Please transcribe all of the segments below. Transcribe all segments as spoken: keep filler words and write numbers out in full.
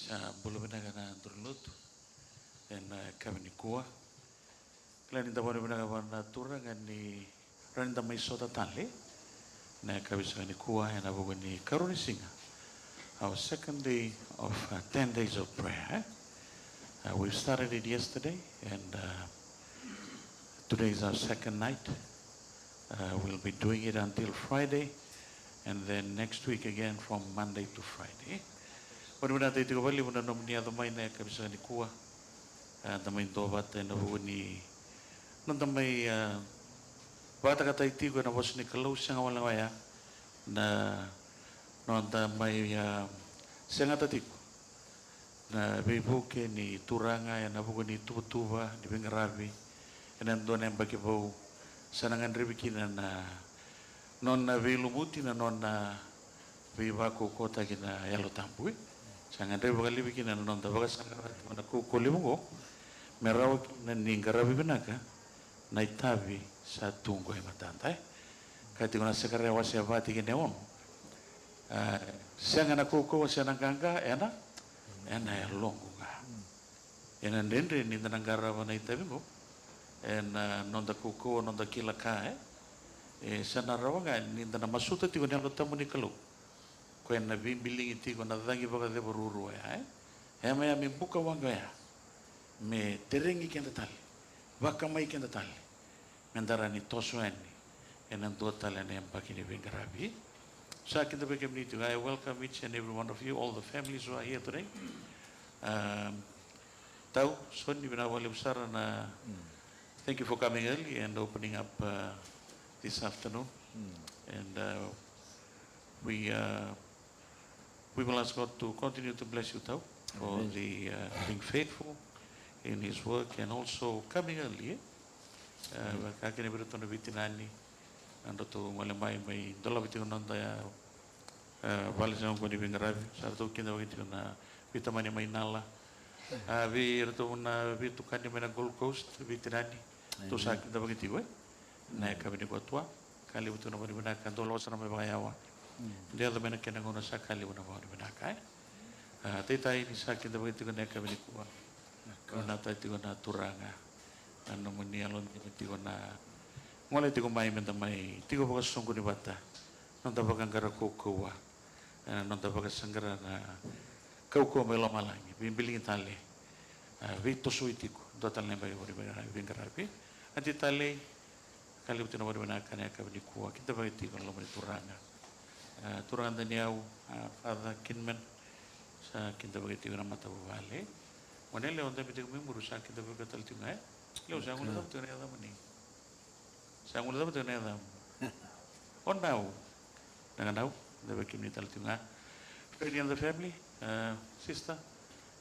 A, bula vinaka na duru ni lotu ena yakavi nikua. Kila ni da vakavinavinaka vua na Turaga ni rawa ni da mai sota tale na yakavi saka nikua ena vuku ni karua ni siga, our second day of, uh, ten days of prayer, eh? Uh, we started it yesterday, and, uh, today is our second night. Uh, we'll be doing it until Friday, and then next week again from Monday to Friday. Vakavinavinaka tiko vakalevu na nomuni yaco mai na yakavi saka nikua. A, da mai duavata ena vuku ni noda mai, a, vakatakataki tiko ena vosa ni Kalou, sega wale ga oya, na noda mai, a, segata tiko na veivuke ni Turaga ena vuku ni tuvatuva ni veiqaravi ena dua na yabaki vou. Sa na gadrevi kina na nona veilumuti, na nona veivakaukauwataki na Yalo Tabu, e. Sa gadrevi vakalevu kina na noda vakasaqara tiko na kaukauwa levu oqo, me rawa kina ni qaravi vinaka na itavi sa tu oqo e matada, e. Kaya tiko na Sakaraia wase va tikina e ono, a, sega na kaukauwa se na qaqa, ena, ena yaloqu ga. Ena dredre ni da na qarava na itavi oqo ena, a, noda kaukauwa, noda kila ka, e. E, sa na rawa ga ni da na masuta tiko na Yalo Tabu ni Kalou, koya na veibiligi tiko na cagi vakaceva ruarua oya, e. E mai ya me buka waqa oya, me teregi keda tale, vakamai keda tale, me da rawa ni toso yani ena dua tale na yabaki ni veiqaravi. Sa kidavaki kemuni tiko. I welcome each and every one of you, all the families who are here today. Um, Tau, Soni, vinaka vakalevu sara na, thank you for coming early and opening up, uh, this afternoon. And, uh, we, uh, we will ask God to continue to bless you, Tau, for the, uh, being faithful in his work and also coming early, e. Uh, vakakina vei iratou na veitinani, na nodratou gole mai, mai dolava tiko na noda, uh, vale sega oqo ni veiqaravi. Sa ratou kidavaki tiko na veitamani mai Nala. A, vei iratou na veitukani mai na Gold Coast, veitinani. Tou sa kidavaki tiko, e. Na yakavi nikua, Tua. Ka levu tiko na vakavinavinaka, dou lako sara mai vakayawa. Dou yaco mai na kena gauna, sa ka levu na vakavinavinaka, e. A, taitai ni sa kidavaki tiko na yakavi nikua. Vinakata tiko na Turaga na nomuni yalodina tiko na gole tiko mai me da mai tiko vakasoqoni vata. Noda vakaqara kaukauwa, e, noda vakasaqara na kaukauwa mai lomalagi, veibiligi tale, a, veitosoi tiko dua tale na yabaki ni veiqaravi. Ati Talei, ka levu tiko na vakavinavinaka na yakavi nikua, kidavaki tiko na loma ni Turaga. A, Turaga Daniel, a, Father Kinman, sa kidavaki tiko na matavuvale. Gone yalewa, o dabe tiko mai muri, sa kidavaki tale tiko ga, e. Lewa, sa guilecava tiko na yacamuni. Sa guilecava tiko na yacamu. O Nau. Vinaka Nau, kidavaki kemuni tale tiko ga. Freddie and the family, uh, sister,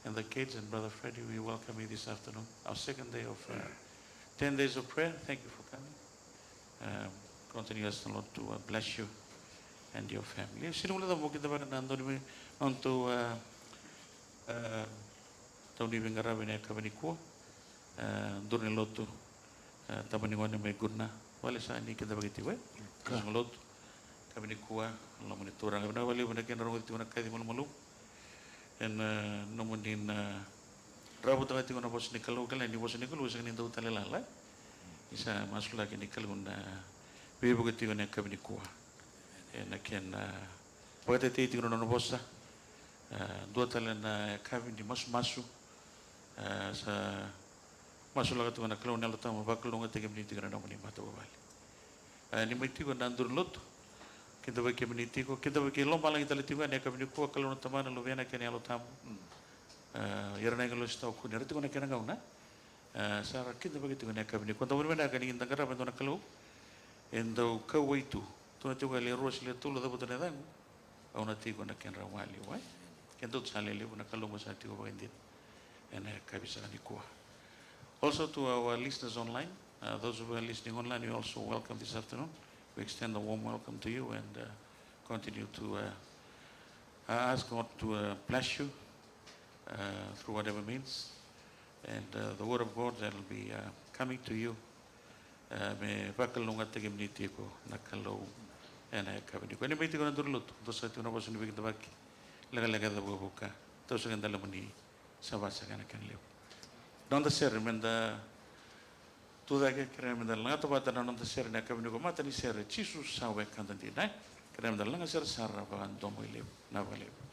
and the kids and brother Freddie, we welcome you this afternoon. Our second day of, uh, ten days of prayer. Thank you for coming. Um, continue, ask the Lord to, uh, bless you and your family. Sega ni guilecava mo kidavaka na dau ni, nodatou, uh, uh, dau ni veiqaravi na yakavi nikua. E, duru ni lotu, e, tabana ni gone mai Gudna, vale sa ni kidavaki tiko, e? Ka. Duru ni lotu, yakavi nikua, loma ni Turaga. Vinaka vakalevu na kena rogoci tiko na kaci malumalumu. Ena, e, nomuni na, e, ravutaka tiko na vosa ni Kalou, kila ni vosa ni Kalou, sega ni dau tale lala, e? Ni sa masulaki ni Kalou na veivuke tiko na yakavi nikua. Ena kena, e, vakatetei tiko na nona vosa. E, dua tale na yakavi ni masumasu. E, sa masulaka tiko na Kalou na Yalo Tabu, vakalougatataki kemuni tiko na nomuni matavuvale. E, ni mai tiko na duru ni lotu, kidavaki kemuni tiko, kidavaki lomalagi tale tiko ena yakavi nikua, Kalou na Tamana, Luvena kei na Yalo Tabu. E, ira na agilosi tawa kune, era tiko na kena gauna. E, sa ra kidavaki tiko na yakavi nikua, da vakavinavinaka ni da qarava e dua na Kalou e dau kauwai tu. Tukuna tiko e le rua se le tolu cavuta na yacaqu, au na tiko na kedra wali, wai. Keda tu sa lelevu, na Kalou mo sa tiko vakaidina ena yakavi saka nikua. Also to our listeners online, uh, those who are listening online, we also welcome this afternoon. We extend a warm welcome to you and, uh, continue to, uh, uh, ask God to, uh, bless you, uh, through whatever means. And, uh, the word of God that will be, uh, coming to you, e, me vakalougatataki kemuni tiko na Kalou ena yakavi nikua. Ni mai tiko na duru ni lotu, dou sa tiko na vosa ni veikidavaki, lekaleka, cavukavuka. Tau saka e dela muni sa vaka saka ena kena levu. Noda sere meda tucake, kerea meda lagata vata na noda sere ena yakavi nikua, matai ni sere, Jisu sa wekada dina, e? Kerea meda laga sere sara vakadomoilevu, na vakalevu.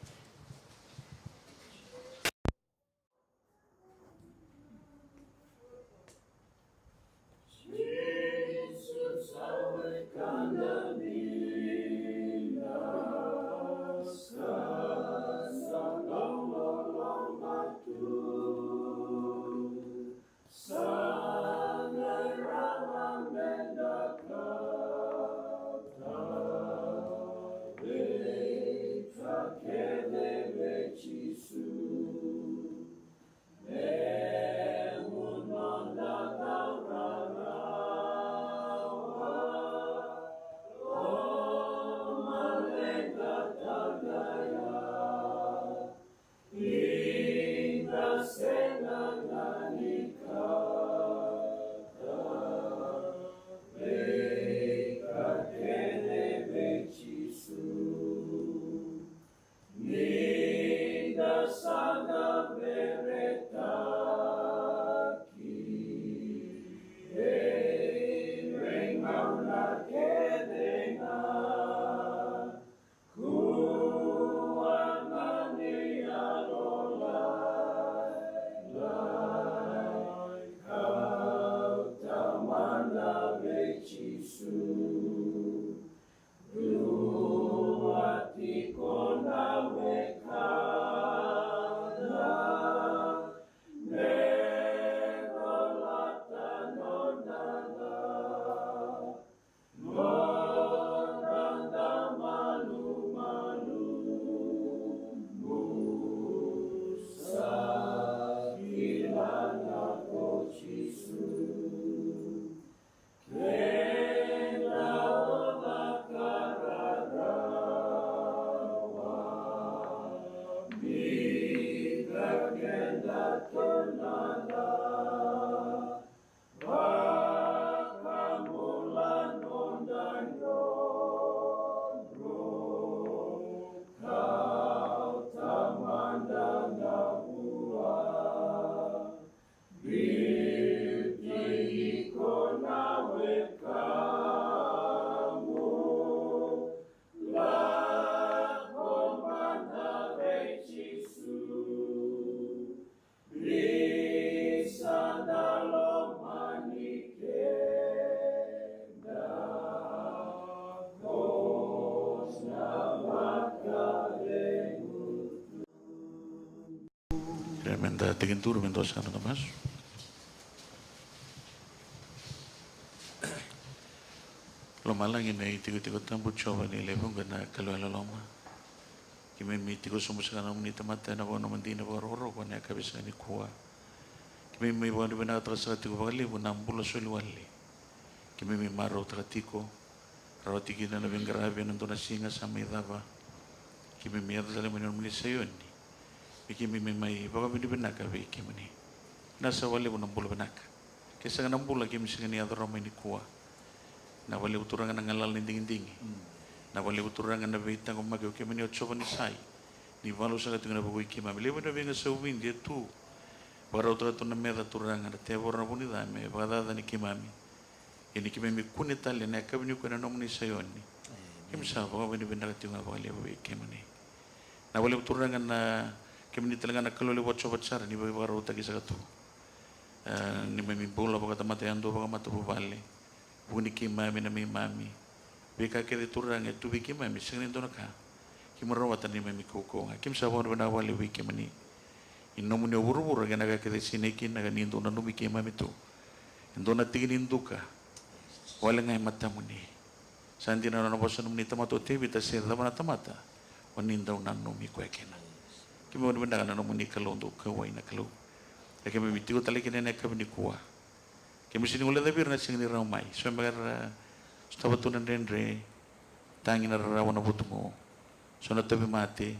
Kerea meda tekiduru me dua sara na noda masu. Lomalagi na itikotiko tabu, Jiova ni lewe vuqa na Kalou e loloma. Keimami tiko sobu saka na nomuni tamata ena vakanomodi na vakarokoroko ena yakavi saka nikua. Keimami mai vakavinavinakataka saka tiko vakalevu na bula soli wale. Keimami marautaka tiko, rawati kina na veiqaravi ena dua na siga sa mai cava. Keimami yaco tale mai na nomuni Saioni me keimami mai vakavinavinaka vei kemuni. Na sa vakalevu na bula vinaka. Ke sega na bula keimami sega ni yaco rawa mai nikua. Na vakalevu Turaga na galala ni digidigi. Na vakalevu Turaga na veitaqomaki o kemuni o Jiova Nisai. Ni valu saka tiko na vukui keimami. Levu na veiga sa uvidi e tu. Vakarautaka tu na meca Turaga na tevoro na vunica me vakacacani keimami. Ia ni keimami kune tale ena yakavi nikua ena nomuni Saioni. Keimami sa vakavinavinaka tiko ga vakalevu vei kemuni. Na vakalevu Turaga na kemuni tale ga na Kalou levu vakacavacava sara ni veivakarautaki saka tu. E, neimami bula vakatamata yadua, vakamatavuvale. Vuku ni keimami na meimami. Veika kece Turaga e tu vei keimami sega ni dua na ka keimami rawata na neimami kaukauwa ga. Keimami sa vakavinavinaka vakalevu vei kemuni. Ni nomuni o vuravura kei na ka kece e sinai kina ka ni dau nanumi keimami tu. E dua na tiki ni duka wale ga e matamuni. Sa dina na nona vosa nomuni tamata o Tevita, se cava na tamata o ni dau nanumi koya kina. Keimami vakavinavinaka na nomuni Kalou dau kauwai na Kalou. Ia keimami tiko tale kina ena yakavi nikua. Keimami sega ni guilecavi ira na sega ni rawa mai. So beka era sotava tu na dredre, tagi na rarawa, na vutugu. So na tauvimate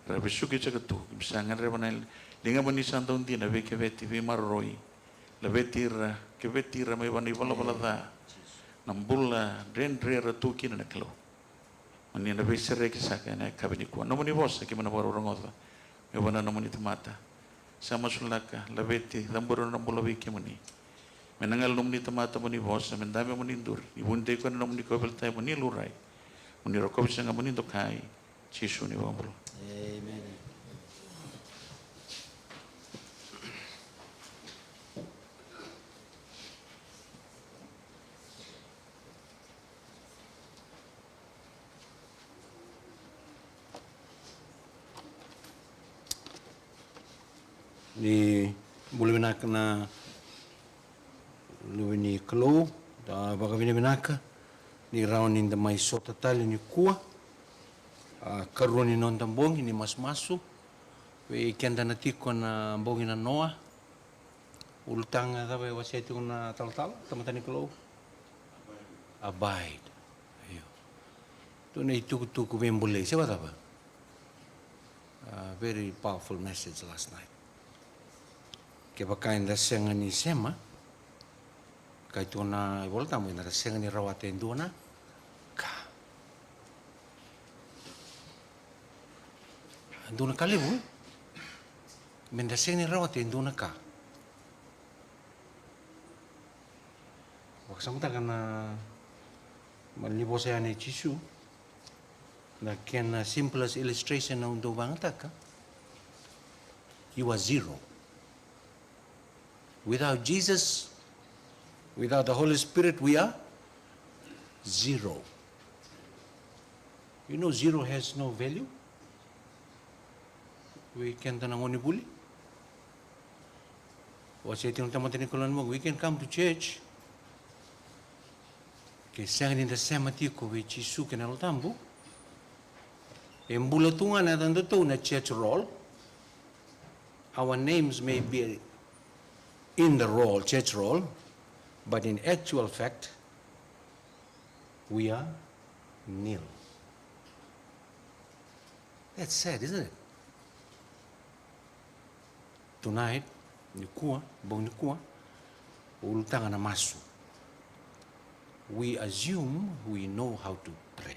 era vesuki saka tu. Keimami sa gadreva na ligamuni sa dau dina, veikeveti, veimaroroi. Laveti ira, keveti ira mai vua na ivalavala ca. Na bula dredre era tu kina na Kalou. Mo ni na veisereki saka ena yakavi nikua. Nomuni vosa keimami na vakarorogoca. me vanua na nomuni tamata. Sa masulaka, laveti, cabori na bula vei kemuni. Me na gale na nomuni tamata mo ni vosa, me dabe mo ni duri, ni vunitaki koya na nomuni kauveilatai mo ni laurai, mo ni rokovi sega mo ni dokai. Jisu ni vakabula. Amen. Ni bula vinaka na luve ni Kalou, da vakavinavinaka ni rawa ni da mai sota tale nikua. A, karua ni noda bogi ni masumasu, vei keda na tiko na bogi na noa. Ulutaga cava e wasea tiko na talatala, tamata ni Kalou? Abide. Io. Tu na itukutuku veibolei, se vakacava? A, very powerful message last night. Kevaka eda sega ni sema, kai tu na iVolatabu, eda sega ni rawata e dua na ka. Dua na ka levu, e? Meda sega ni rawata e dua na ka. Vakasamataka na malivosa yani e Jisu, na kena simplest illustration au dau vagataka, you are zero. Without Jesus, without the Holy Spirit, we are zero. You know, zero has no value. Vei keda na gonevuli. Wasea tiko na tamata ni Kalou na bogi, we can come to church. Ke sega ni da sema tiko vei Jisu kei na Yalo Tabu, e bula tu ga na yacadratou na church roll. Our names may be in the roll, church roll, but in actual fact, we are nil. That's sad, isn't it? Tonight, nikua, bogi nikua, ulutaga na masu. We assume we know how to pray.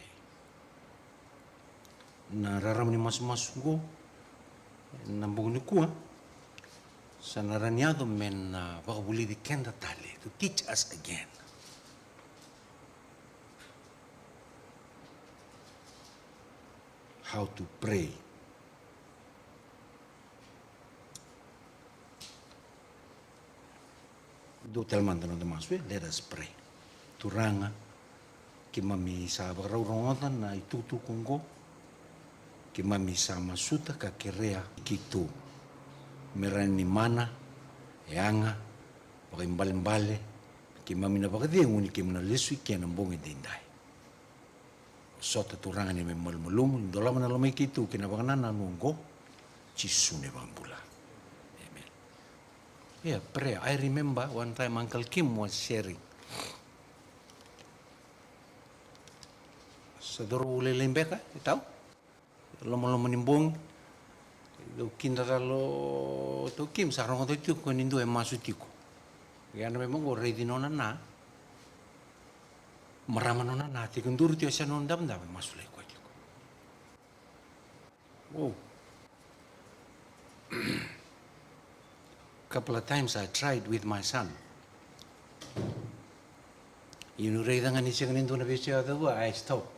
Na rarama ni masumasu qo na bogi nikua, sa na rawa ni yaco me na vakavulici keda tale, to teach us again how to pray. Dua tale mada na noda masu, e, let us pray. Turaga, keimami sa vakarau rogoca na itukutuku oqo. Keimami sa masuta ka kerea keitou me rawa ni mana, yaga, vakaibalebale, keimami na vakacegu ni keimami na lesu i ke na bogi edaidai. Sota Turaga ni mai malumalumu, ni dolava na loma i keitou kei na vakanananu oqo, Jisu na iVakabula. Amen. Yeah, prayer. I remember one time Uncle Kim was sharing. Sa cauravou lailai beka e tau, lomaloma ni bogi, dau kidacala o Tau Kim, sa rogoca tiko ni dua e masu tiko. Ia na me maqo raici nona na, marama nona na, tekiduru tiko e sa nona davodavo, e masulaki koya tiko. Oh. Couple of times I tried with my son. Ia niu raica ga ni sega ni dua na veisau, I stop.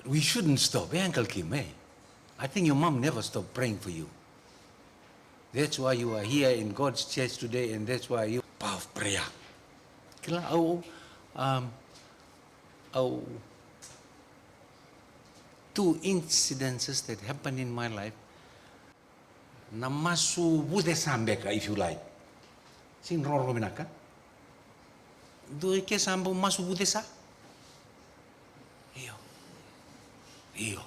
We shouldn't stop, eh, Uncle Kim, eh? I think your mom never stopped praying for you. That's why you are here in God's church today, and that's why you power of prayer. Kila, au, um, au, two incidences that happened in my life. Na masu vucesa beka, if you like. Sega ni rogorogo vinaka. Dua i ke sa bau masu vucesa. Io. Io.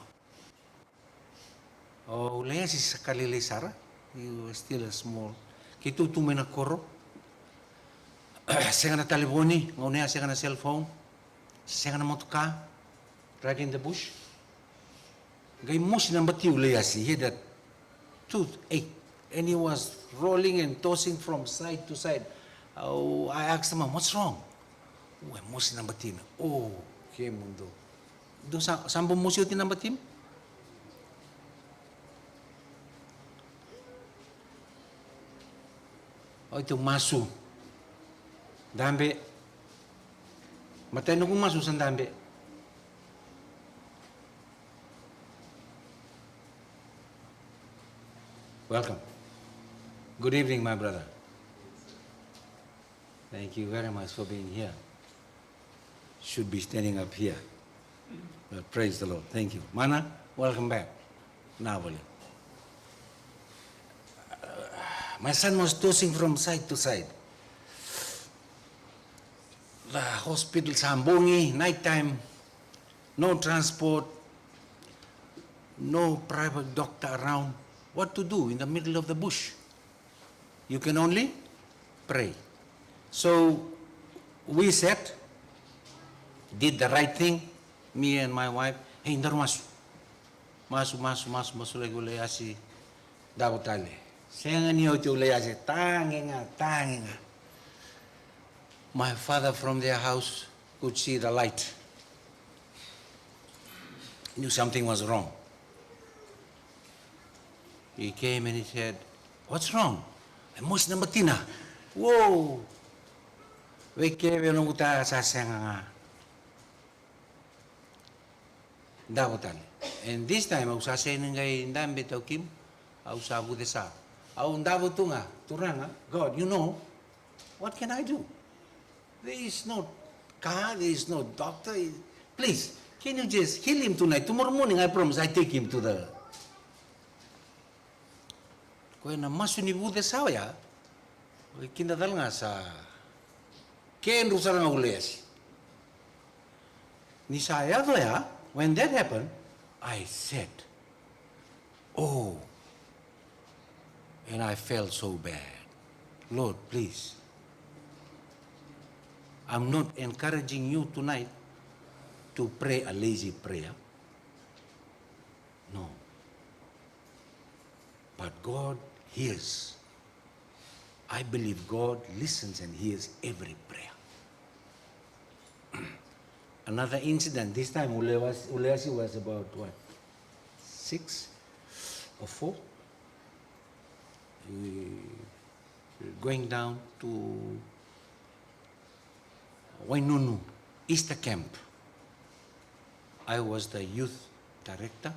O Laiasi sa ka lailai sara. You are still a small. Keitou tu mai na koro. Sega na talevoni, gauna ya sega na cellphone. Sega na motoka. Driving in the bush. Qai mosi na batiu Laiasi, he had that toothache, and he was rolling and tossing from side to side. Au, I asked the mom, "What's wrong?" "Ua, e mosi na batina." "Oh, kemudou." "Dou sa, sa bau mosi oti na batina?" Oi, tou masu. Dabe. Matai noqu masu sa dabe. Welcome. Good evening, my brother. Thank you very much for being here. Should be standing up here. But praise the Lord. Thank you. Mana, welcome back. Now, my son was tossing from side to side. The hospital sa bogi, night time, no transport, no private doctor around. What to do in the middle of the bush? You can only pray. So we sat, did the right thing, me and my wife. Hey, daru masu. Masu, masu, masu, masu laki ule asi. Davo tale. Sega ni oti ule asi. Tagi ga, tagi ga. My father from their house could see the light. He knew something was wrong. He came and he said, "What's wrong?" E mosi na batina. Whoa! Vei kevei noqu ta sa sega ga. Davo tale. And this time, au sa sega ni qai dabe tau Kim, au sa vucesa. Au davo tu ga, Turaga, God, you know, what can I do? There is no car, there is no doctor. Please, can you just heal him tonight? Tomorrow morning, I promise, I take him to the Koya na masu ni vucesa oya, o kidacala ga sa kedru sara ga ule asi. Ni sa yaco ya, when that happened, I said, "Oh," and I felt so bad. Lord, please, I'm not encouraging you tonight to pray a lazy prayer. No. But God hears. I believe God listens and hears every prayer. Another incident, this time Uleasi was about what? Six or four? We were going down to Wainunu, Easter camp. I was the youth director.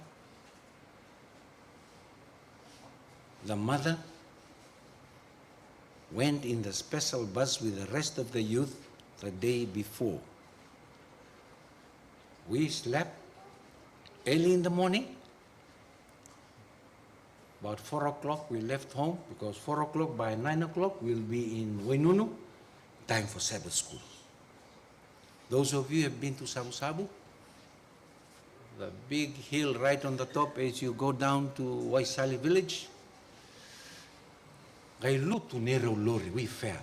The mother went in the special bus with the rest of the youth the day before. We slept early in the morning. About four o'clock we left home, because four o'clock, by nine o'clock we'll be in Wainunu, time for Sabbath school. Those of you have been to Savusavu, the big hill right on the top as you go down to Waisali village. Qai lutu neirau lori, we fell.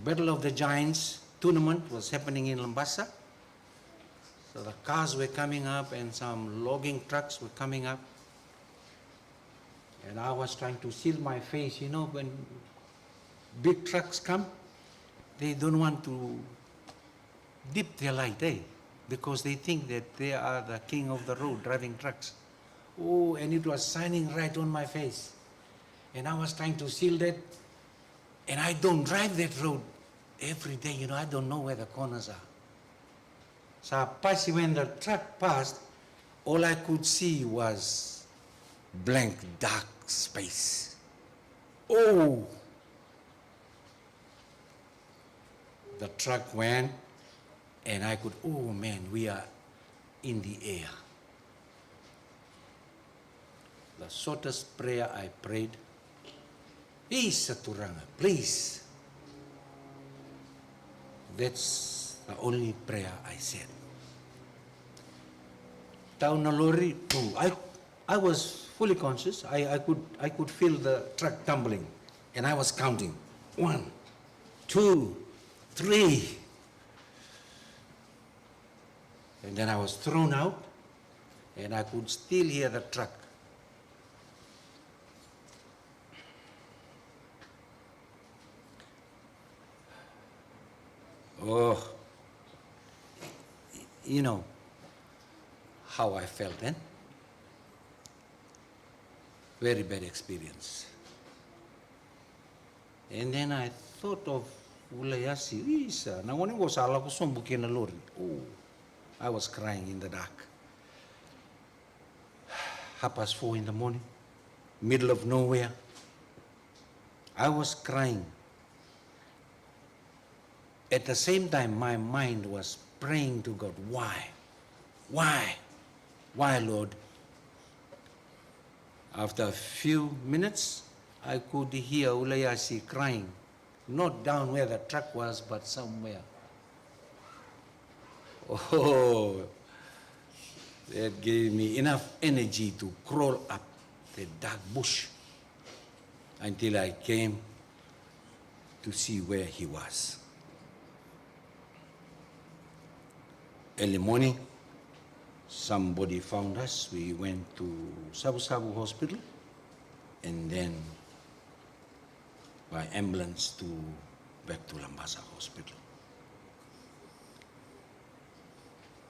Battle of the Giants tournament was happening in Labasa. So the cars were coming up and some logging trucks were coming up. And I was trying to shield my face, you know, when big trucks come, they don't want to dip their light, eh? Because they think that they are the king of the road driving trucks. Oh, and it was shining right on my face. And I was trying to shield it. And I don't drive that road every day, you know, I don't know where the corners are. Sa pasi, when the truck passed, all I could see was blank dark space. Oh! The truck went, and I could, oh man, we are in the air. The shortest prayer I prayed, "Isa Turaga, please." That's the only prayer I said. Tau na lori, boom. I, I was fully conscious. I, I could, I could feel the truck tumbling, and I was counting. One, two, three. And then I was thrown out, and I could still hear the truck. Oh, you know how I felt then. Very bad experience. And then I thought of Ulaiasi. Isa, na gone qo sa lako sobu kei na lori. Oh, I was crying in the dark. Half past four in the morning, middle of nowhere. I was crying. At the same time, my mind was praying to God, "Why? Why? Why, Lord?" After a few minutes, I could hear Ulaiasi crying, not down where the truck was, but somewhere. Oh, that gave me enough energy to crawl up the dark bush until I came to see where he was. Early morning, somebody found us. We went to Savusavu Hospital and then by ambulance to, back to Labasa Hospital.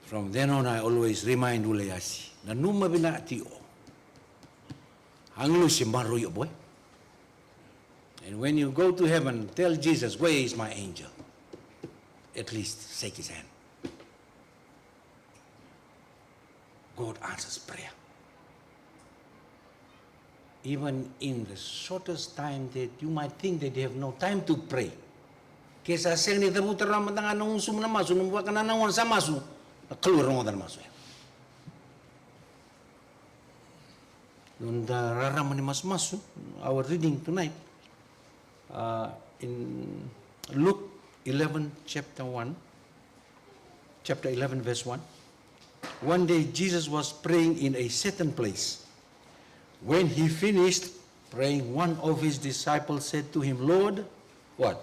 From then on, I always remind Ulaiasi, nanuma vinaka tiko. Agilosi e maroroi iko, boy. And when you go to heaven, tell Jesus, "Where is my angel?" At least shake his hand. God answers prayer. Even in the shortest time that you might think that you have no time to pray. Ke sa sega ni cavuta rawa mada ga na gusumu na masu, na vakanananu sa masu, na Kalou e rogoca na masu ya. Noda rarama ni masumasu, our reading tonight, uh, in Luke eleven, chapter one, chapter eleven, verse one. One day Jesus was praying in a certain place. When he finished praying, one of his disciples said to him, "Lord, what?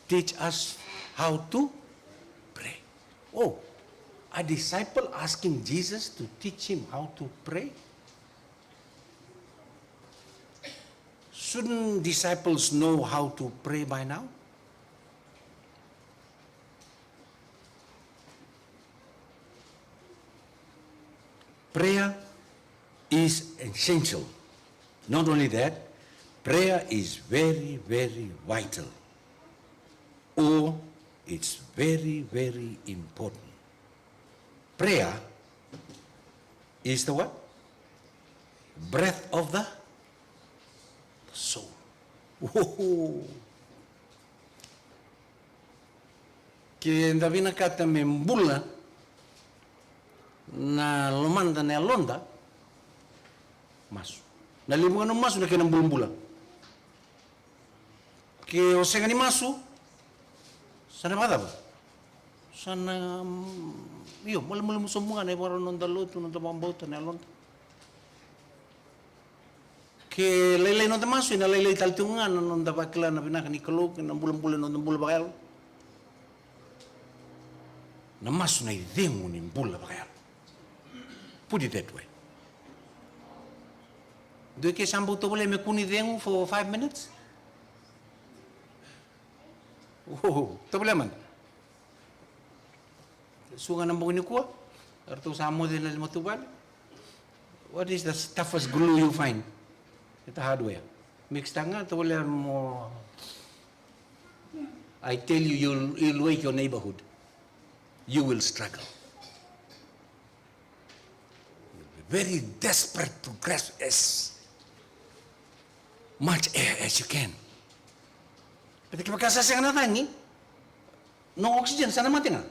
Teach us how to pray." Oh, a disciple asking Jesus to teach him how to pray? Shouldn't disciples know how to pray by now? Prayer is essential. Not only that, prayer is very, very vital. Or it's very, very important. Prayer is the what? Breath of the soul. Ke da vinakata me bula na lomada, na yaloda, masu. Na levu ga na masu na kena bulabula. Ke o sega ni masu, sa na vakacava? Sa na, mm, io, malumalumu sobu ga na ivakarau ni noda lotu, noda vakabauta, na yaloda. Ke lailai noda masu, ena lailai tale tiko ga na noda vakila na vinaka ni Kalou kei na bulabula ni noda bula vakayalo. Na masu na icegu ni bula vakayalo. Put it that way. Dua ke sa bau tovolea me kua ni cegu for five minutes? Oh, tovolea mada. Suka na bogi nikua, eratou sa moce na matavuvale. What is the toughest glue you find at the hardware? Mix-taka ga, tovolea mo. I tell you, you'll, you'll wake your neighborhood. You will struggle. You'll be very desperate to grasp as much air as you can. Baleta kevaka sa sega na cagi, no oxygen, sa na mate ga.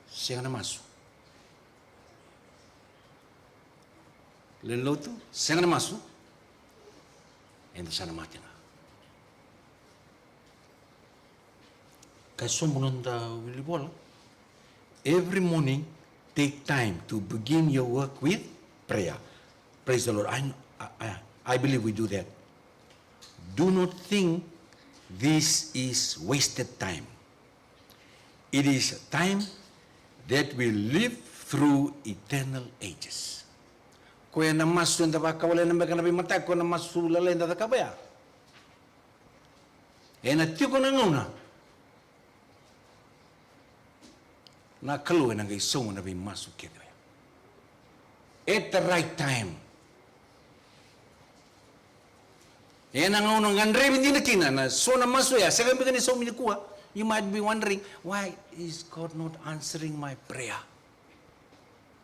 Sega na masu. Lewe ni lotu, sega na masu, eda sa na mate ga. Ka sobu noda wilivola. Every morning, take time to begin your work with prayer. Praise the Lord. I, I, I believe we do that. Do not think this is wasted time. It is a time that will live through eternal ages. Koya na masu eda vakawalena beka na veimataka, koya na masu lalai eda cakava ya. Ena tiko na gauna na Kalou ena qai sauma na veimasu kece oya. At the right time. Ena gauna gadrevi dina kina na so na masu ya, sega beka ni saumi nikua. You might be wondering, why is God not answering my prayer?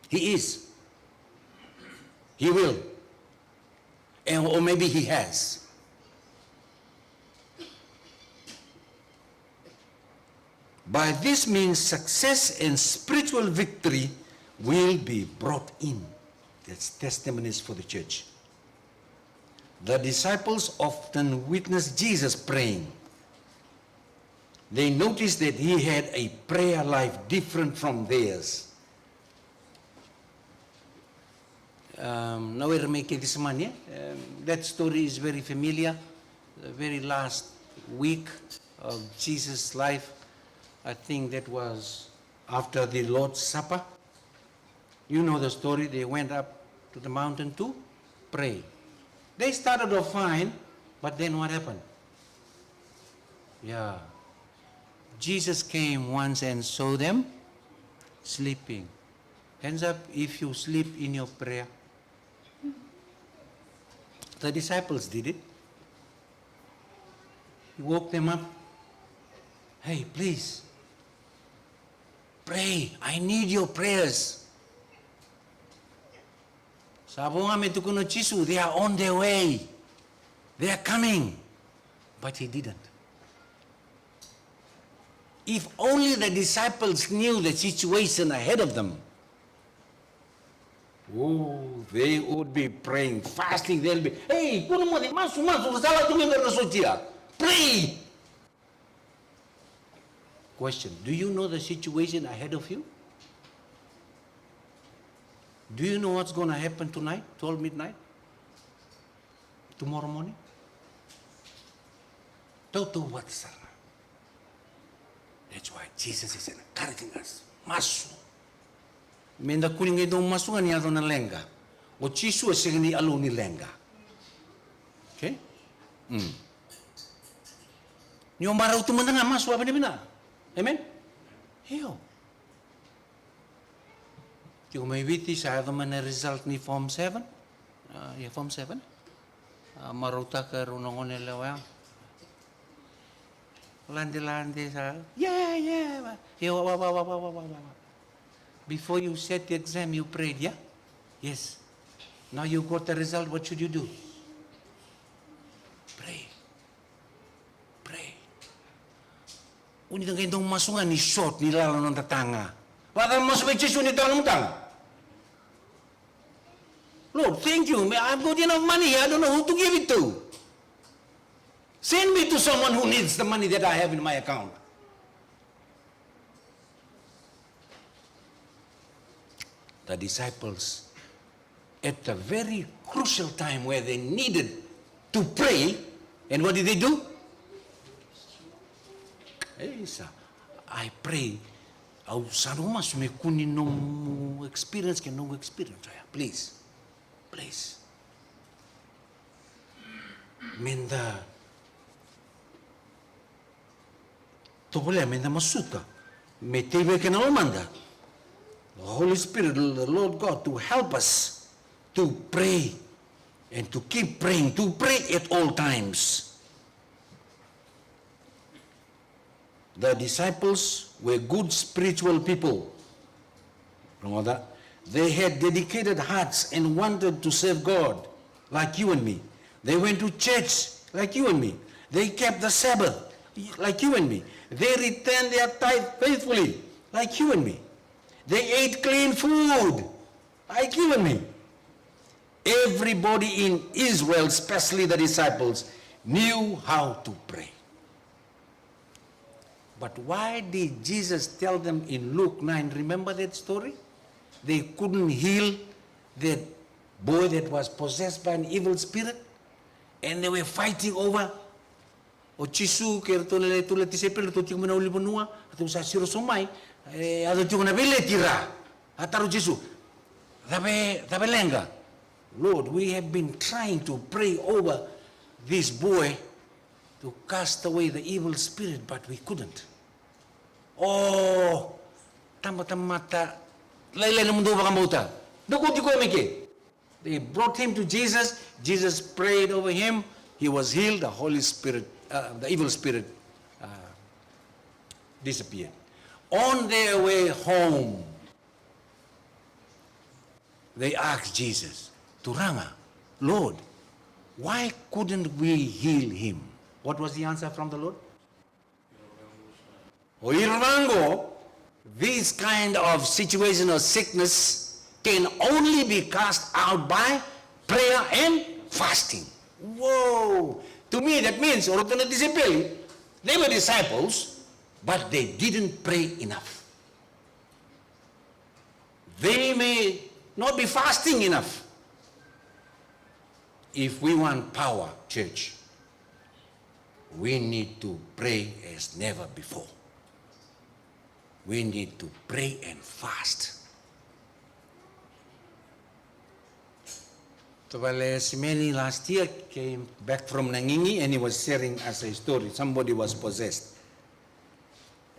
He is. He will. And, or maybe he has. By this means, success and spiritual victory will be brought in. That's testimonies for the church. The disciples often witnessed Jesus praying. They noticed that he had a prayer life different from theirs. Um, na were mai Kecisemani, eh? Um, that story is very familiar. The very last week of Jesus' life, I think that was after the Lord's Supper. You know the story. They went up to the mountain to pray. They started off fine, but then what happened? Yeah. Jesus came once and saw them sleeping. Hands up if you sleep in your prayer. The disciples did it. He woke them up. "Hey, please, pray. I need your prayers." Sa vo ga me tukuna o Jisu, "They are on their way. They are coming." But he didn't. If only the disciples knew the situation ahead of them. Oh, they would be praying, fasting, they'll be, "Hey, kua ni moce, masu, masu, sa la tu qori na sotia. Pray." Question, do you know the situation ahead of you? Do you know what's gonna happen tonight, twelve midnight? Tomorrow morning? Tautauvata sara. That's why Jesus is encouraging us. Masu. Meda kua ni qai dau masu ga ni yaco na leqa. O Jisu e sega ni Alou ni leqa. Okay? Mm. Ni o marau tu mada ga, masu vakavinaka. Amen? Io. Tiko mai Viti, sa yaco mai na result ni form seven. Ah, ia, form seven. Ah, marautaka e rua na gone yalewa ya. Lade, lade, sa, yeah, yeah. Ia, wa, wa, wa. Before you sat the exam, you prayed, yeah? Yes. Now you got the result, what should you do? Pray. Pray. O ni na qai dau masu ga ni short ni lala na noda taga. Vakacava masu vei Jisu ni tau na nomu taga? "Lord, thank you. I've got enough money here. I don't know who to give it to. Send me to someone who needs the money that I have in my account." The disciples, at the very crucial time where they needed to pray, and what did they do? Ei, sa, "I pray." Au sa dau masu me kua ni nomu experience kei na noqu experience oya. Please. Please. Meda tovolea meda masuta me tei vei keda na lomada, the Holy Spirit, the Lord God, to help us to pray and to keep praying, to pray at all times. The disciples were good spiritual people. Rogoca, they had dedicated hearts and wanted to serve God like you and me. They went to church like you and me. They kept the Sabbath like you and me. They returned their tithe faithfully like you and me. They ate clean food like you and me. Everybody in Israel, especially the disciples, knew how to pray. But why did Jesus tell them in Luke nine? Remember that story? They couldn't heal that boy that was possessed by an evil spirit, and they were fighting over. O Jisu kei iratou na lewe tolu na tisaipeli, ratou tiko mai na ulunivanua, ratou sa siro sobu mai, e yaco tiko na veileti ra. A taro Jisu, "Cava, cava e leqa?" "Lord, we have been trying to pray over this boy to cast away the evil spirit, but we couldn't." "O, tabatamata lailai nomudou vakabauta. Dou kauti koya mai ke." They brought him to Jesus. Jesus prayed over him. He was healed, the Holy Spirit, uh, the evil spirit uh, disappeared. On their way home, they asked Jesus, "Turaga, Lord, why couldn't we heal him?" What was the answer from the Lord? O ira vaqo, this kind of situation of sickness can only be cast out by prayer and fasting. Whoa! To me, that means, o ratou na tisaipeli, they were disciples, but they didn't pray enough. They may not be fasting enough. If we want power, church, we need to pray as never before. We need to pray and fast. Tavale Simeni last year came back from Nagigi and he was sharing us a story. Somebody was possessed.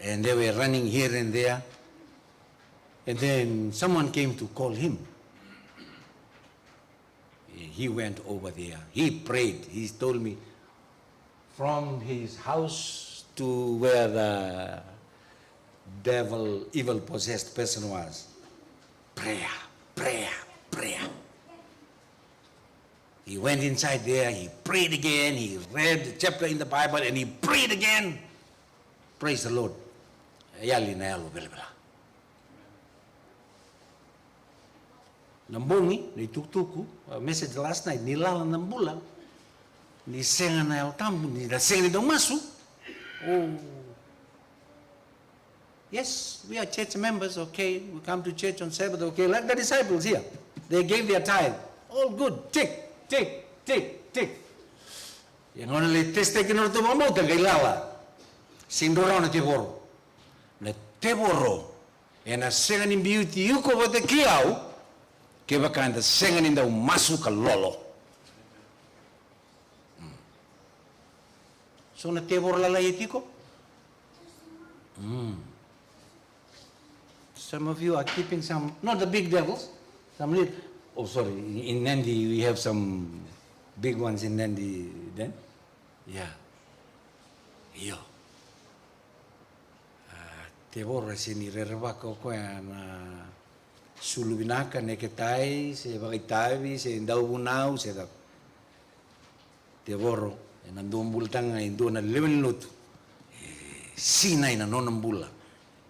And they were running here and there. And then someone came to call him. He went over there. He prayed. He told me from his house to where the devil, evil possessed person was. Prayer, prayer, prayer. He went inside there, he prayed again, he read the chapter in the Bible, and he prayed again. Praise the Lord. Yali na yalo velavela. Na bogi, na itukutuku, a message last night, ni lala na bula, ni sega na Yalo Tabu, ni da sega ni dau masu. Oh. Yes, we are church members, okay. We come to church on Sabbath, okay. Like the disciples here, they gave their tithe. All good. Tick, tick, tick, tick. Ia gauna lai testaki na nodratou vakabauta qai lala. Sega ni dua rawa na tevoro. Na tevoro ena sega ni biuti iko vata kei au kevaka eda sega ni dau masu ka lolo. So na tevoro lalai e tiko. Mm. Some of you are keeping some, not the big devils, some little. Oh, sorry, in, in Nadi we have some big ones in Nadi then. Yeah. Io. A, tevoro e sega ni rerevaka o koya na sulu vinaka, neketai, se vakaitavi, se dauvunau, se cava. Tevoro ena dua bula tale ga e dua na lewe ni lotu. E sinai na nona bula.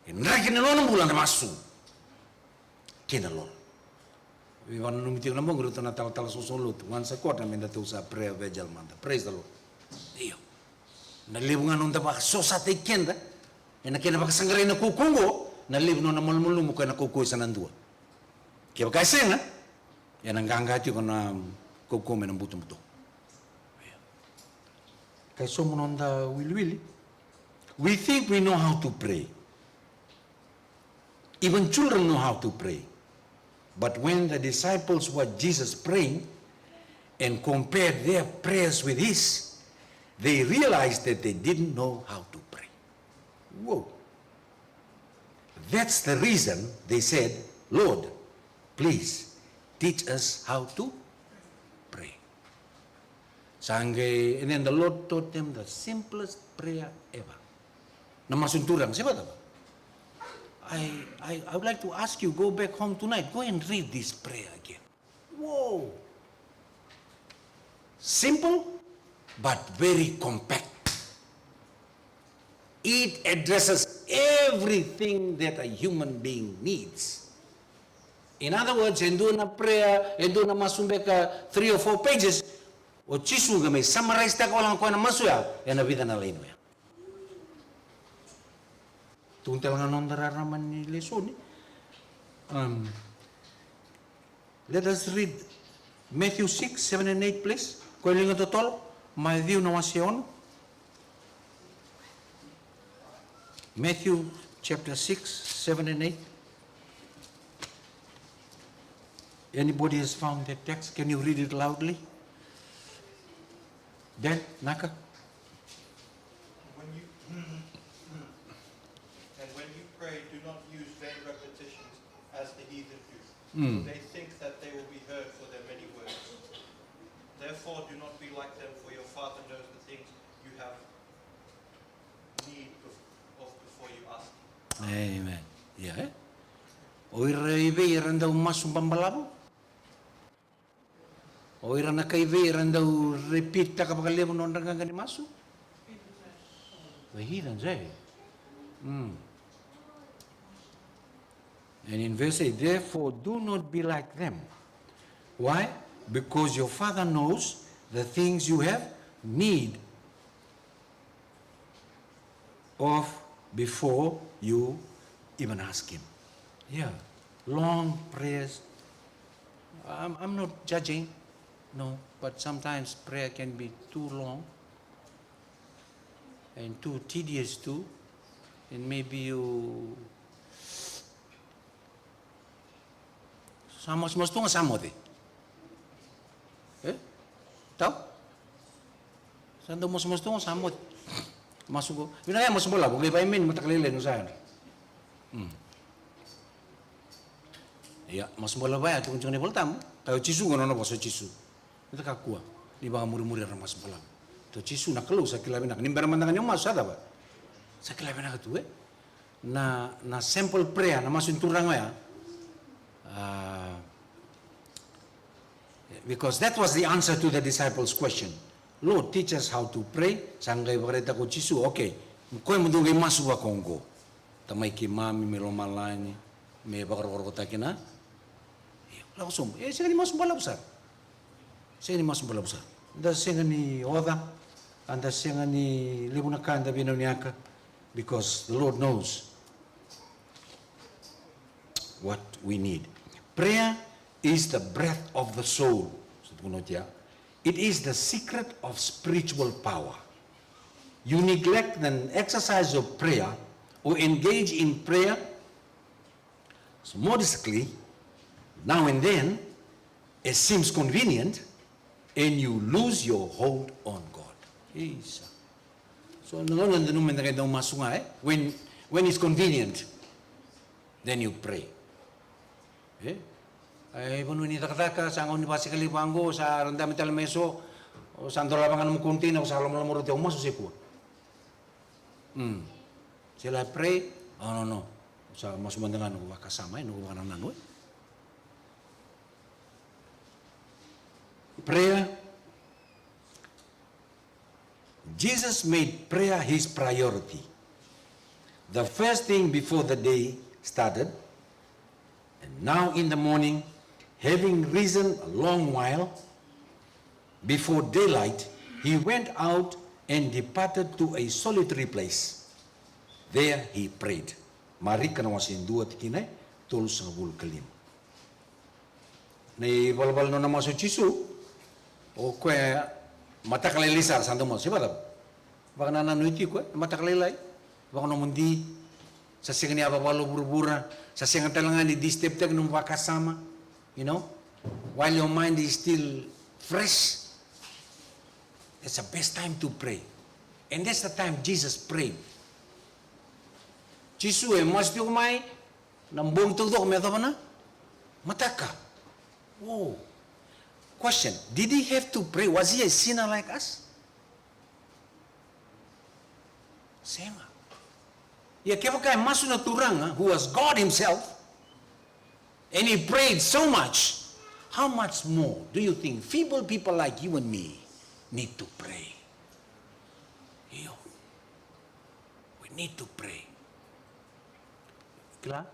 E draki na nona bula na masu kei na lolo. Veivakananumi tiko na bogi ratou na talatala soso lotu. Once a quarter me datou sa prayer vigil mada. Praise the Lord. Io. Na levu ga noda vakasosataki keda ena kena vakasaqarai na kaukaua oqo, na levu nona malumalumu koya na kaukaua e sa na dua. Kevaka e sega, ena qaqa tiko na kaukaua mai na butobuto. Kai sobu noda wiliwili. We think we know how to pray. Even children know how to pray. But when the disciples watched Jesus praying and compared their prayers with his, they realized that they didn't know how to pray. Whoa. That's the reason they said, "Lord, please teach us how to pray." Sa qai, and then the Lord taught them the simplest prayer ever. Na masu ni Turaga, se vacava? I, I, I would like to ask you, go back home tonight, go and read this prayer again. Whoa! Simple, but very compact. It addresses everything that a human being needs. In other words, e dua na prayer, e dua na masu beka three or four pages, o Jisu qai mai summarize taka wale ga o koya na masu ya ena vica na laini oya. Tukuni tale ga na noda rarama ni lesoni. Um, let us read Matthew six, seven and eight, please. Ko e liga totolo, Maciu na wase ono. Matthew chapter six, seven and eight. Anybody has found that text? Can you read it loudly? Dan, Naka? When you, and when you pray, do not use vain repetitions as the heathen do. Mm. For they think that they will be heard for their many words. Therefore, do not be like them, for your Father knows the things you have need of before you ask Him. Amen. Ia, e? O ira i vei era dau masu babalavo? O ira na kai vei era dau repeat-taka vakalevu nodra qaqa ni masu? The heathens, e? Mm. And in verse eight, therefore do not be like them. Why? Because your Father knows the things you have need of before you even ask Him. Yeah. Long prayers. I'm, I'm not judging, no, but sometimes prayer can be too long and too tedious too. And maybe you Sa masumasu tu ga sa moce. E? Tau? Sa dau masumasu tu ga sa moce. Masu qo. Vinaka ya masu balavu, qai vakaemeni mataka lailai ni sa yadra. Mm. Ia, masu balavu ya, tukuna tiko na iVolatabu. Ka o Jisu qo nona vosa o Jisu. Ni da kakua ni vakamurimuri ira na masu balavu. Tou Jisu na Kalou sa kila vinaka. Ni bera mada ga ni o masu sa cava? Sa kila vinaka tu, e? Na, na simple prayer, na masu ni Turaga oya. Ah, because that was the answer to the disciples' question. Lord, teach us how to pray. Sa qai vakaraitaka ko Jisu, okay. Koya mo dou qai masu vaka oqo. Tamai keimami mai lomalagi, me vakarokorokotaki na. Io, lako sobu. E sega ni masu balavu sara. Sega ni masu balavu sara. Da sega ni oca, a da sega ni levu na ka da vinavinaka, because the Lord knows what we need. Prayer is the breath of the soul. Sa tukuna oti ya. It is the secret of spiritual power. You neglect the exercise of prayer or engage in prayer so modestly, now and then, it seems convenient, and you lose your hold on God. Isa. So, na gauna da nanuma meda qai dau masu ga, e? When, when it's convenient, then you pray. E? E, vanua ni cakacaka, sa gauna ni vakasikaliva qo, sa radami tale mai so, o sa dolava ga nomu container, o sa lomaloma roti, au masu se kua. Mm. Shall I pray? Oh, no, no. Sa masu mada ga noqu vakasama, e, noqu vakanananu, e. Prayer. Jesus made prayer his priority. The first thing before the day started, And now in the morning, having risen a long while before daylight, he went out and departed to a solitary place. There he prayed. Marika na wase e dua tikina e tolusagavulu ka lima. Na ivalavala nona masu o Jisu, o koya mataka lailai sara sa dau masu, se vakacava? Vakanananu tiko e mataka lailai, vakanomodi, sa sega ni yava vakalo vuravura, sa sega tale ga ni disturb-taki nomu vakasama, you know, while your mind is still fresh, that's the best time to pray. And that's the time Jesus prayed. Jisu e masu tiko mai na bogi taucoko me yacova na mataka. Oh. Question, did he have to pray? Was he a sinner like us? Sega. Ia kevaka e masu na Turaga, who was God himself, and he prayed so much, how much more do you think feeble people like you and me need to pray? Io. We need to pray. Kila?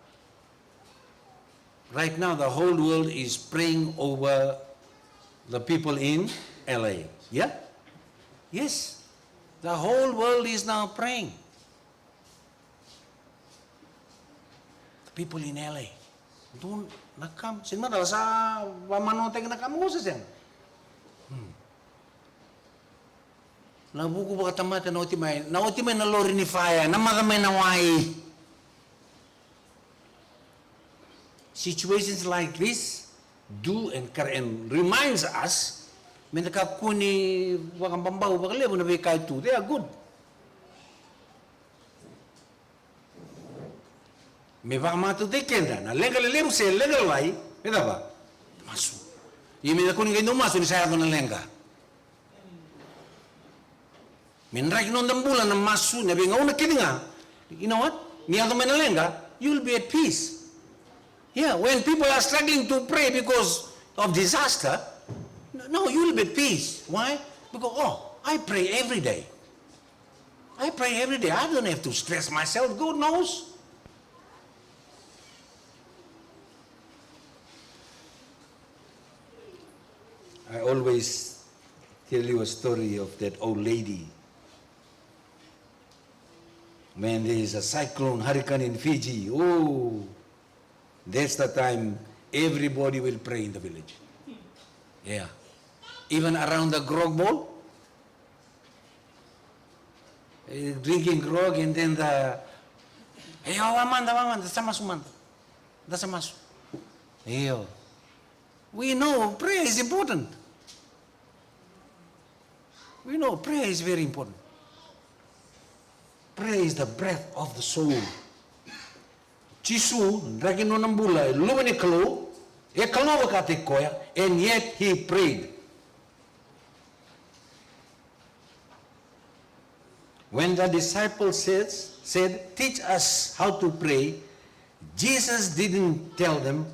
Right now, the whole world is praying over the people in L A. Yeah? Yes. The whole world is now praying. The people in L A. Dua na kam, sega ni macala sa vakamanoataki na kam qo se sega. Hmm. Na vuku vakatamata na oti mai, na oti mai na lori ni faya, na maca mai na wai. Situations like this do encourage and reminds us, me da kakua ni vakababau vakalevu na veika e tu, they are good. Me vakamatautai keda na leqa lelevu se leqa lalai, me cava? Masu. Ia me da kua ni qai dau masu ni sa yaco na leqa. Me draki noda bula na masu, na veigauna kece ga. You know what? Ni yaco mai na leqa, you'll be at peace. Yeah, when people are struggling to pray because of disaster, no, you'll be at peace. Why? Because, oh, I pray every day. I pray every day. I don't have to stress myself. God knows. I always tell you a story of that old lady. When there is a cyclone, hurricane in Fiji, oh, that's the time everybody will pray in the village. Yeah. Even around the grog bowl, eh, drinking grog, and then the, "Hey, oh, va mada, va mada, sa masu mada. Da sa masu." Io. We know prayer is important. We know prayer is very important. Prayer is the breath of the soul. Jisu, draki nona bula, e luve ni Kalou, e Kalou vakataki koya, and yet he prayed. When the disciple says, said, "Teach us how to pray," Jesus didn't tell them,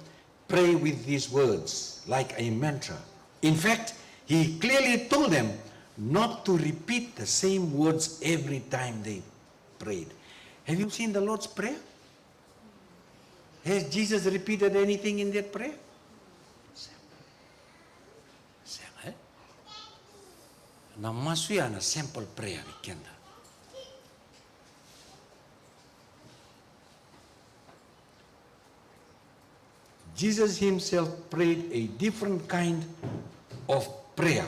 "Pray with these words," like a mantra. In fact, he clearly told them not to repeat the same words every time they prayed. Have you seen the Lord's Prayer? Has Jesus repeated anything in that prayer? Simple. Simple, eh? Na masu ya na simple prayer vei keda. Jesus himself prayed a different kind of prayer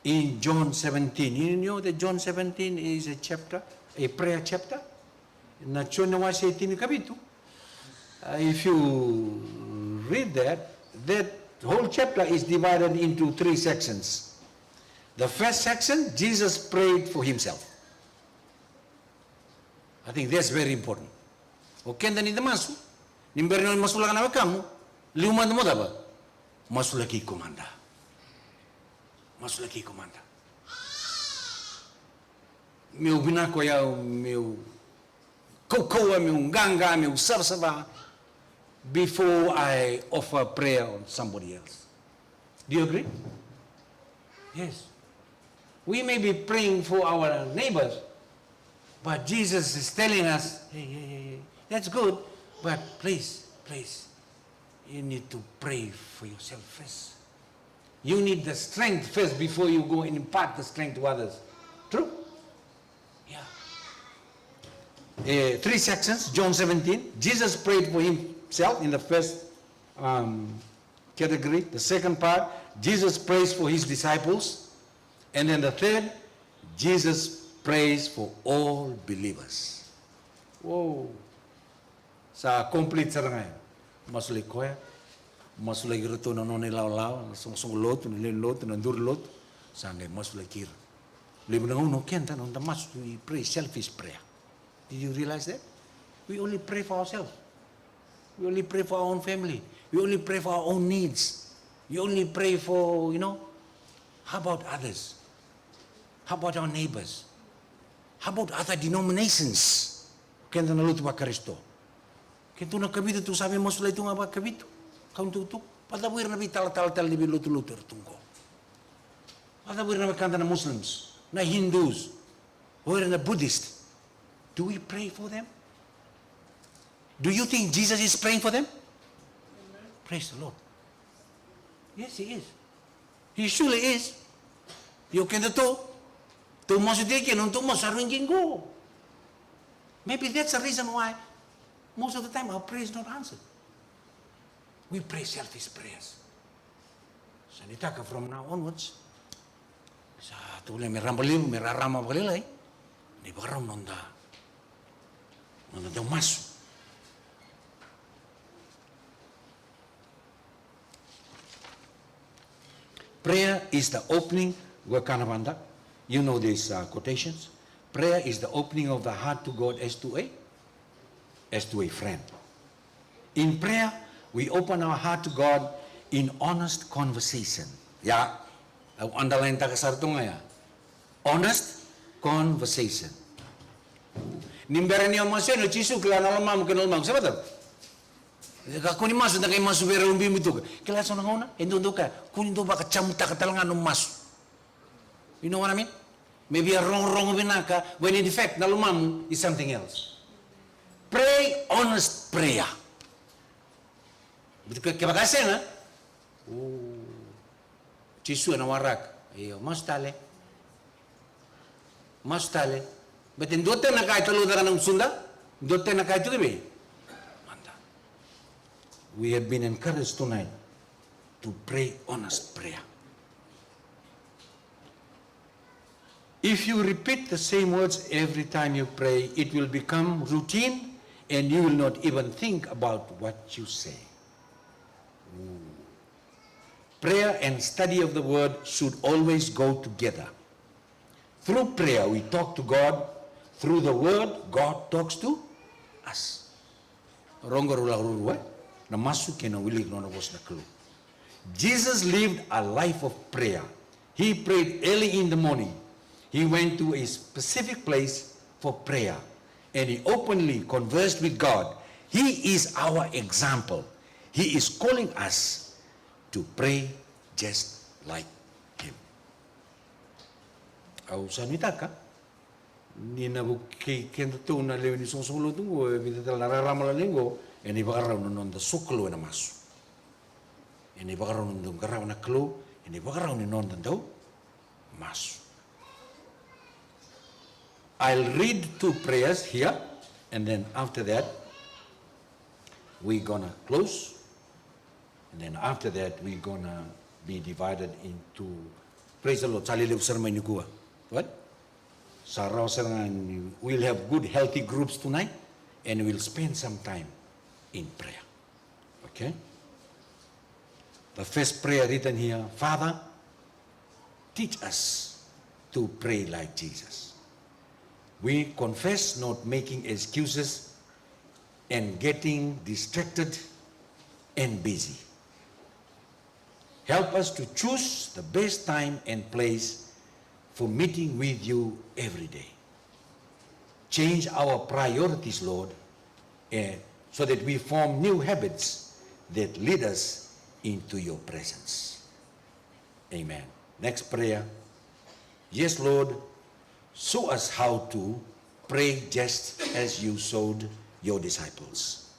in John seventeen. You know that John seventeen is a chapter, a prayer chapter? Na Joni na wase e tinikavitu. Uh, if you read that, that whole chapter is divided into three sections. The first section, Jesus prayed for himself. I think that's very important. O keda ni da masu, ni bera ni masulaka na wekamu, liu mada mo cava? Masulaki iko mada. Masulaki iko mada. Meu vinaka o yau, meu kaukauwa, meu qaqa, meu savasava, before I offer prayer on somebody else. Do you agree? Yes. We may be praying for our neighbors, but Jesus is telling us, "Hey, hey, hey, hey, that's good, but please, please, you need to pray for yourself first. You need the strength first before you go and impart the strength to others." True? Yeah. Eh, three sections, John seventeen. Jesus prayed for himself in the first, um, category. The second part, Jesus prays for his disciples. And then the third, Jesus prays for all believers. Whoa. Sa complete sara ga ya. Masulaki koya, masulaki iratou na nona ilawalawa, na soqosoqo lotu, na lewe ni lotu, na duru ni lotu, sa qai masulaki ira. Levu na gauna o keda, na noda masu, we pray selfish prayer. Did you realize that? We only pray for ourselves. We only pray for our own family. We only pray for our own needs. We only pray for, you know, how about others? How about our neighbors? How about other denominations? Keda na lotu vaKarisito. Keda tu na Kavitu tu sa via masulaki tu ga vaKavitu. Kau tu tu. Vacava o ira na veitalatala tale ni veilotulotu era tu qo? Vacava o ira na wekada na Muslims, na Hindus, o ira na Buddhist? Do we pray for them? Do you think Jesus is praying for them? Praise the Lord. Yes, he is. He surely is. Io keda tou, tou masu tiko kina, tou masu sa rui qo. Maybe that's the reason why most of the time our prayer is not answered. We pray selfish prayers. Sa ni taka from now onwards, sa tou levu me raba levu, me rarama vakalailai, ni vakarau noda, noda dau masu. Prayer is the opening, Vivekananda. You know these, uh, quotations. Prayer is the opening of the heart to God as to a, as to a friend. In prayer, we open our heart to God in honest conversation. Ya, au underline taka sara tu ga ya. Honest Conversation. Ni bera ni o masu yani, o Jisu kila na lomamu kei na lomamu, se vata? Kakua ni masu, da qai masu vei ira ubi mutuka. Kila so na gauna e dodonu ka, kua ni dau vakacamutaka tale ga nomu masu. You know what I mean? Maybe a rogorogo vinaka, when in fact na lomamu is something else. Pray honest prayer. But ke, kevaka e sega, o Jisu ena waraka. Io, masu tale. Masu tale. But e dua tale na ka e talucaka na gusuda. Dua tale na ka e tu ki vei. Mada. We have been encouraged tonight to pray honest prayer. If you repeat the same words every time you pray, it will become routine and you will not even think about what you say. Ooh. Prayer and study of the word should always go together. Through prayer, we talk to God. Through the word, God talks to us. Rogo rau lako ruarua, na masu kei na wiliki nona vosa na Kalou. Jesus lived a life of prayer. He prayed early in the morning. He went to a specific place for prayer, and he openly conversed with God. He is our example. He is calling us to pray just like him. Au sa nuitaka ni na vukei kedatou na lewe ni soqosoqo lotu oqo, e vica tale na rarama lalai oqo, ena ivakarau na noda sokalou ena masu. Ena ivakarau na noda qarava na Kalou, ena ivakarau ni noda dau masu. I'll read two prayers here, and then after that, we're gonna close. And then after that, we're gonna be divided into, praise the Lord, sa lelevu sara mai nikua. What? Sa rawa sara ga ni we'll have good, healthy groups tonight, and we'll spend some time in prayer. Okay? The first prayer written here, Father, teach us to pray like Jesus. We confess not making excuses and getting distracted and busy. Help us to choose the best time and place for meeting with you every day. Change our priorities, Lord, eh, so that we form new habits that lead us into your presence. Amen. Next prayer. Yes, Lord, show us how to pray just as you showed your disciples.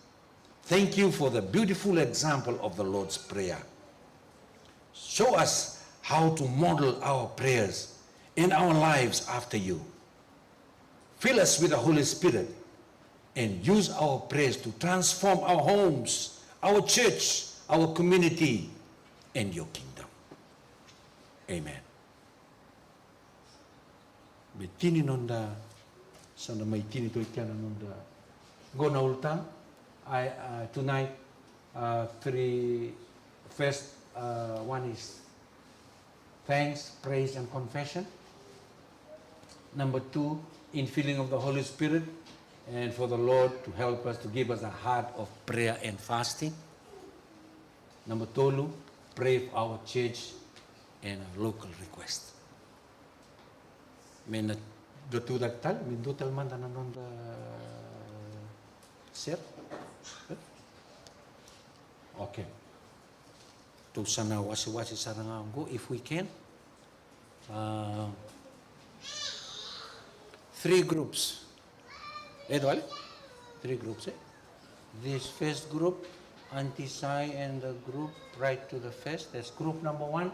Thank you for the beautiful example of the Lord's Prayer. Show us how to model our prayers and our lives after you. Fill us with the Holy Spirit and use our prayers to transform our homes, our church, our community, and your kingdom. Amen. Me tini noda, sa da mai tini toka kina noda qo na ulutaga. I, uh, tonight, uh, three, first, uh, one is thanks, praise, and confession. Number two, infilling of the Holy Spirit, and for the Lord to help us, to give us a heart of prayer and fasting. Number tolu, pray for our church and a local request. Me na dua tu cake tale, me dua tale mada na noda share. Okay. Tou sa na wasewase sara ga oqo, if we can. Uh, three groups. E dua wale? Three groups, eh? This first group, Auntie Sai and the group, right to the first. That's group number one.